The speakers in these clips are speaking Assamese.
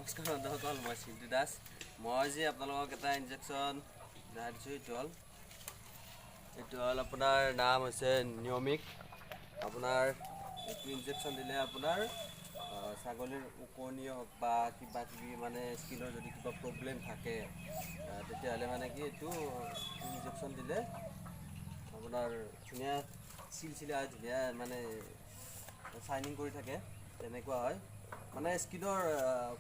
নমস্কাৰ বন্ধুসকল, মই চিন্তু দাস। মই আজি আপোনালোকক এটা ইনজেকশ্যন দেখাই দিছোঁ। এইটো হ'ল আপোনাৰ নাম হৈছে নিয়মিক। আপোনাৰ এইটো ইনজেকশ্যন দিলে আপোনাৰ ছাগলীৰ ওকণিয়ে হওক বা কিবা কিবি মানে স্কিনৰ যদি কিবা প্ৰব্লেম থাকে, তেতিয়াহ'লে মানে কি এইটো ইনজেকশ্যন দিলে আপোনাৰ ধুনীয়া চিলচিলা ধুনীয়া মানে চাইনিং কৰি থাকে, তেনেকুৱা হয়। মানে স্কিনৰ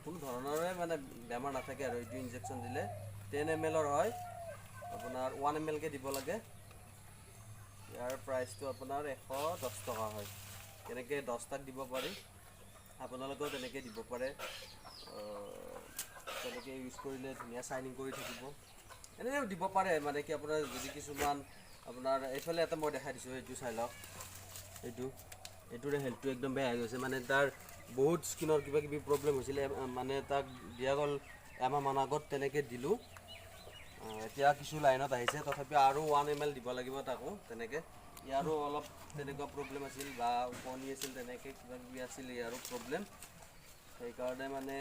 কোনো ধৰণৰে মানে বেমাৰ নাথাকে। আৰু এইটো ইনজেকশ্যন দিলে 10 ml-ৰ হয়, আপোনাৰ 1 ml-কৈ দিব লাগে। ইয়াৰ প্ৰাইচটো আপোনাৰ 110 টকা হয়। তেনেকৈ 10টাক দিব পাৰি, আপোনালোকেও তেনেকৈ দিব পাৰে। তেনেকৈ ইউজ কৰিলে ধুনীয়া চাইনিং কৰি থাকিব। এনেকৈও দিব পাৰে। মানে কি আপোনাৰ যদি কিছুমান আপোনাৰ এইফালে এটা মই দেখাই দিছোঁ, এইটো চাই লওক। এইটোৰে হেল্থটো একদম বেয়া হৈ গৈছে। মানে তাৰ বহুত স্কিনৰ কিবা কিবি প্ৰব্লেম হৈছিলে। মানে তাক দিয়া গ'ল এমাহমান আগত, তেনেকৈ দিলোঁ। এতিয়া কিছু লাইনত আহিছে, তথাপিও আৰু 1 ml দিব লাগিব তাকো। তেনেকৈ ইয়াৰো অলপ তেনেকুৱা প্ৰব্লেম আছিল বা ওকণি আছিল, তেনেকৈ কিবা কিবি আছিল ইয়াৰো প্ৰব্লেম। সেইকাৰণে মানে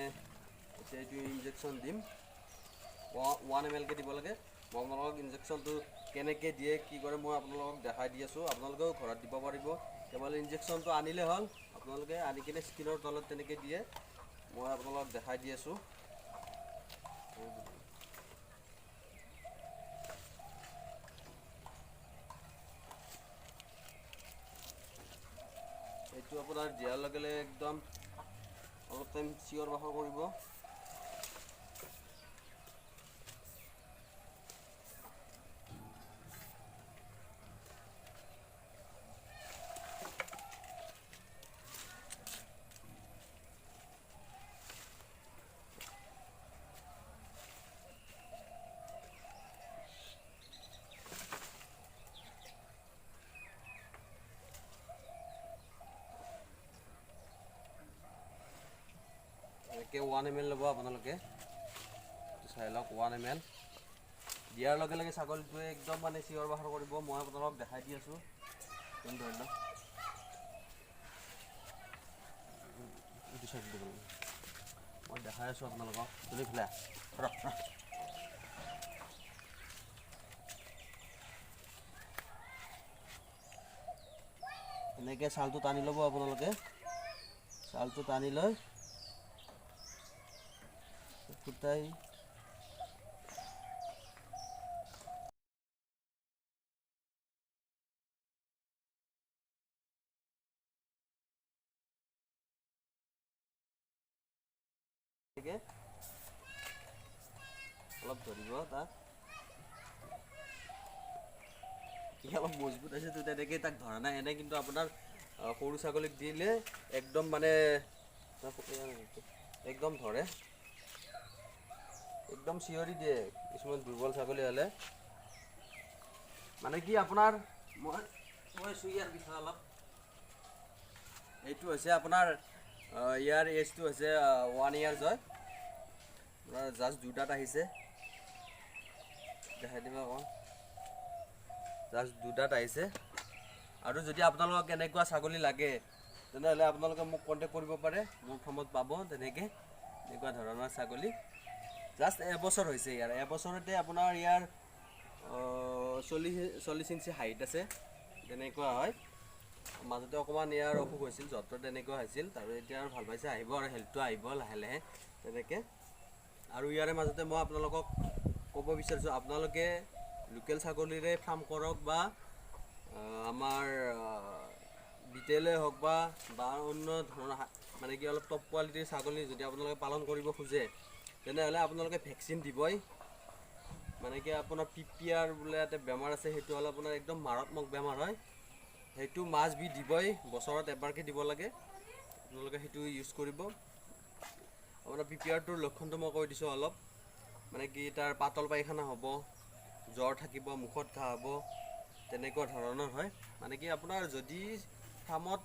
এতিয়া এইটো ইনজেকশ্যন দিম। 1 ml-কৈ দিব লাগে। মই আপোনালোকক ইনজেকশ্যনটো কেনেকৈ দিয়ে, কি কৰে, মই আপোনালোকক দেখাই দি আছোঁ। আপোনালোকেও ঘৰত দিব পাৰিব। কেৱল ইনজেকশ্যনটো আনিলে হ'ল, আপোনালোকে আনি কিনে স্কিনৰ তলত তেনেকৈ দিয়ে। মই আপোনালোকক দেখাই দি আছোঁ। এইটো আপোনাৰ দিয়াৰ লগে লগে একদম অলপ টাইম চিঞৰ বাখৰ কৰিব। এনেকৈ 1 ml ল'ব আপোনালোকে। চাই লওক, 1 ml দিয়াৰ লগে লগে ছাগলীটোৱে একদম মানে চিঞৰ বাখৰ কৰিব। মই আপোনালোকক দেখাই দি আছোঁ। ধৰি লওক, এইটো চাইড দিব লাগিব। মই দেখাই আছোঁ আপোনালোকক। তুলি পেলাই ৰ ৰ। এনেকৈ ছালটো টানি ল'ব আপোনালোকে। ছালটো টানি লৈ ফুটাই এনেকৈ অলপ ধৰিব তাক। সি অলপ মজবুত আছে তো তেনেকৈ তাক ধৰা নাই এনে। কিন্তু আপোনাৰ সৰু ছাগলীক দিলে একদম মানে একদম ধৰে, একদম চিঞৰি দিয়ে কিছুমান দুৰ্বল ছাগলী হ'লে। মানে কি আপোনাৰ মই কৈ আছোঁ ইয়াৰ বিষয়ে অলপ। এইটো হৈছে আপোনাৰ ইয়াৰ এজটো হৈছে 1 ইয়াৰ্ছ হয়। আপোনাৰ জাষ্ট দুটাত আহিছে, দেখাই দিম আকৌ। জাষ্ট দুটাত আহিছে। আৰু যদি আপোনালোকক কেনেকুৱা ছাগলী লাগে, তেনেহ'লে আপোনালোকে মোক কণ্টেক্ট কৰিব পাৰে। মোৰ ফাৰ্মত পাব তেনেকৈ এনেকুৱা ধৰণৰ ছাগলী। জাষ্ট এবছৰ হৈছে ইয়াৰ। এবছৰতে আপোনাৰ ইয়াৰ 40 ইঞ্চি হাইট আছে, তেনেকুৱা হয়। মাজতে অকণমান ইয়াৰ অসুখ হৈছিল, জ্বৰ তেনেকুৱা হৈছিল। আৰু এতিয়া আৰু ভাল পাইছে, আহিব আৰু হেল্থটো আহিব লাহে লাহে তেনেকৈ। আৰু ইয়াৰে মাজতে মই আপোনালোকক ক'ব বিচাৰিছোঁ, আপোনালোকে লোকেল ছাগলীৰে ফাৰ্ম কৰক বা আমাৰ বিটেলে হওক বা অন্য ধৰণৰ, মানে কি অলপ টপ কোৱালিটিৰ ছাগলী যদি আপোনালোকে পালন কৰিব খোজে, তেনেহ'লে আপোনালোকে ভেকচিন দিবই। মানে কি আপোনাৰ PPR বোলে এটা বেমাৰ আছে, সেইটো হ'ল আপোনাৰ একদম মাৰাত্মক বেমাৰ হয়। সেইটো মাষ্ট বি দিবই, বছৰত এবাৰকৈ দিব লাগে। আপোনালোকে সেইটো ইউজ কৰিব। আপোনাৰ PPR-টোৰ লক্ষণটো মই কৈ দিছোঁ অলপ। মানে কি তাৰ পাতল পায়খানা হ'ব, জ্বৰ থাকিব, মুখত ঘাঁ হ'ব, তেনেকুৱা ধৰণৰ হয়। মানে কি আপোনাৰ যদি ফাৰ্মত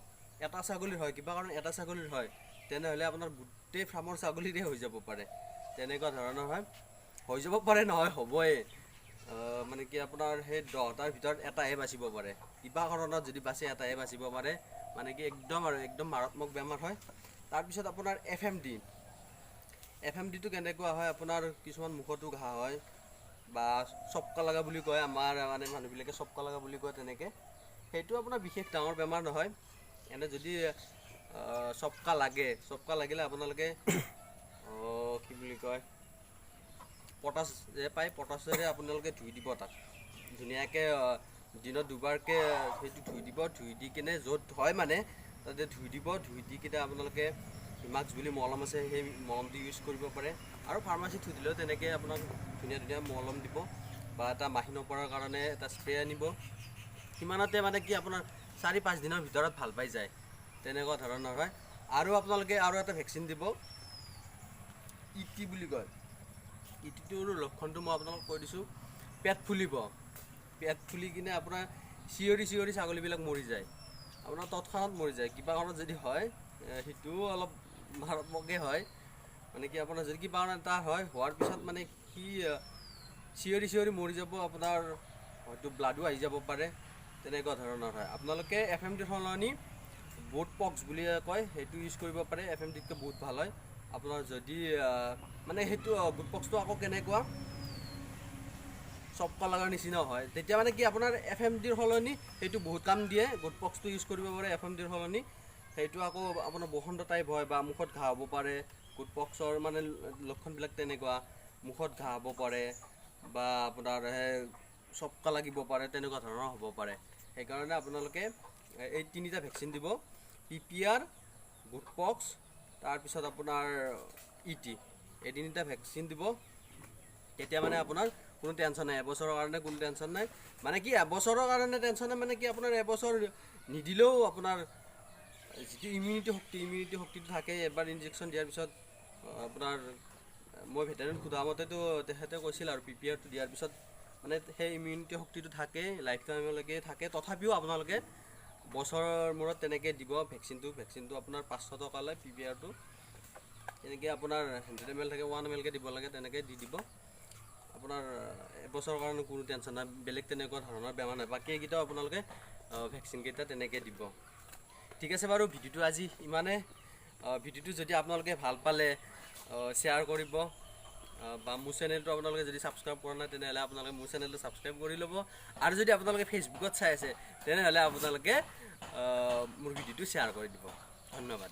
এটা ছাগলীৰ হয়, কিবা কাৰণত এটা ছাগলীৰ হয়, তেনেহ'লে আপোনাৰ গোটেই ফাৰ্মৰ ছাগলীৰে হৈ যাব পাৰে, তেনেকুৱা ধৰণৰ হয়। হৈ যাব পাৰে নহয়, হ'বই। মানে কি আপোনাৰ সেই 10টাৰ ভিতৰত এটাহে বাচিব পাৰে। কিবা কাৰণত যদি বাচে, এটাহে বাচিব পাৰে। মানে কি একদম আৰু একদম মাৰাত্মক বেমাৰ হয়। তাৰপিছত আপোনাৰ FMD। এফ এম ডিটো কেনেকুৱা হয়? আপোনাৰ কিছুমান মুখতো ঘাঁ হয় বা চপকা লগা বুলি কয়, আমাৰ মানে মানুহবিলাকে চপকা লগা বুলি কয় তেনেকৈ। সেইটো আপোনাৰ বিশেষ ডাঙৰ বেমাৰ নহয়। এনে যদি চপকা লাগে, চপকা লাগিলে আপোনালোকে কি বুলি কয়, পটাছ যে পায়, পটাছেৰে আপোনালোকে ধুই দিব তাক ধুনীয়াকৈ। দিনত দুবাৰকৈ সেইটো ধুই দিব। ধুই দি কিনে য'ত হয় মানে তাতে ধুই দিব। ধুই দি কিনে আপোনালোকে হিমাক্স বুলি মলম আছে, সেই মলমটো ইউজ কৰিব পাৰে। আৰু ফাৰ্মাচীত সুধিলেও তেনেকৈ আপোনাক ধুনীয়া ধুনীয়া মলম দিব বা এটা মাখি নপৰাৰ কাৰণে এটা স্প্ৰে আনিব। সিমানতে মানে কি আপোনাৰ 4-5 দিনৰ ভিতৰত ভাল পাই যায়, তেনেকুৱা ধৰণৰ হয়। আৰু আপোনালোকে আৰু এটা ভেকচিন দিব, ইটি বুলি কয়। ইটিটোৰ লক্ষণটো মই আপোনালোকক কৈ দিছোঁ। পেট ফুলিব। পেট ফুলি কিনে আপোনাৰ চিঞৰি চিঞৰি ছাগলীবিলাক মৰি যায়, আপোনাৰ তৎক্ষণাত মৰি যায়। কিবা কাৰণত যদি হয়, সেইটোও অলপ মাৰাত্মকে হয়। মানে কি, আপোনাৰ যদি কিবা কাৰণত এটা হয়, হোৱাৰ পিছত মানে সি চিঞৰি চিঞৰি মৰি যাব। আপোনাৰ হয়তো ব্লাডো আহি যাব পাৰে, তেনেকুৱা ধৰণৰ হয়। আপোনালোকে এফ এম ডিৰ সলনি গোট পক্স বুলি কয়, সেইটো ইউজ কৰিব পাৰে। এফ এম ডিতকৈ বহুত ভাল হয়। আপোনাৰ যদি মানে সেইটো গোট পক্সটো আকৌ কেনেকুৱা, চপকা লগাৰ নিচিনা হয়। তেতিয়া মানে কি, আপোনাৰ এফ এম ডিৰ সলনি সেইটো বহুত কাম দিয়ে। গোট পক্সটো ইউজ কৰিব পাৰে এফ এম ডিৰ সলনি। সেইটো আকৌ আপোনাৰ বসন্ত টাইপ হয় বা মুখত ঘাঁ হ'ব পাৰে। গোট পক্সৰ মানে লক্ষণবিলাক তেনেকুৱা, মুখত ঘাঁ হ'ব পাৰে বা আপোনাৰ সেই চপকা লাগিব পাৰে, তেনেকুৱা ধৰণৰ হ'ব পাৰে। সেইকাৰণে আপোনালোকে এই তিনিটা ভেকচিন দিব, পিপিআৰ, গোট পক্স, তাৰপিছত আপোনাৰ ইটি। এই তিনিটা ভেকচিন দিব। তেতিয়া মানে আপোনাৰ কোনো টেনশ্যন নাই, এবছৰৰ কাৰণে কোনো টেনশ্যন নাই। মানে কি, এবছৰৰ কাৰণে টেনশ্যন নাই মানে কি, আপোনাৰ এবছৰ নিদিলেও আপোনাৰ যিটো ইমিউনিটি শক্তি, ইমিউনিটি শক্তিটো থাকে। এবাৰ ইনজেকশ্যন দিয়াৰ পিছত আপোনাৰ মই ভেটেৰিনেৰীত সোধা মতেতো তেখেতে কৈছিল আৰু পিপিআৰটো দিয়াৰ পিছত মানে সেই ইমিউনিটি শক্তিটো থাকে, লাইফ টাইমলৈকে থাকে। তথাপিও আপোনালোকে বছৰৰ মূৰত তেনেকৈ দিব ভেকচিনটো। ভেকচিনটো আপোনাৰ 500 টকা লয় পিপিআৰটো। তেনেকৈ আপোনাৰ 100 এম এল থাকে, 1 এম এলকৈ দিব লাগে, তেনেকৈ দি দিব। আপোনাৰ এবছৰৰ কাৰণে কোনো টেনশ্যন নাই, বেলেগ তেনেকুৱা ধৰণৰ বেমাৰ নাই। বাকী এইকেইটাও আপোনালোকে ভেকচিনকেইটা তেনেকৈ দিব। ঠিক আছে বাৰু, ভিডিঅ'টো আজি ইমানে। ভিডিঅ'টো যদি আপোনালোকে ভাল পালে শ্বেয়াৰ কৰিব বা মোৰ চেনেলটো আপোনালোকে যদি ছাবস্ক্ৰাইব কৰা নাই, তেনেহ'লে আপোনালোকে মোৰ চেনেলটো ছাবস্ক্ৰাইব কৰি ল'ব। আৰু যদি আপোনালোকে ফেচবুকত চাই আছে, তেনেহ'লে আপোনালোকে মোৰ ভিডিঅ'টো শ্বেয়াৰ কৰি দিব। ধন্যবাদ।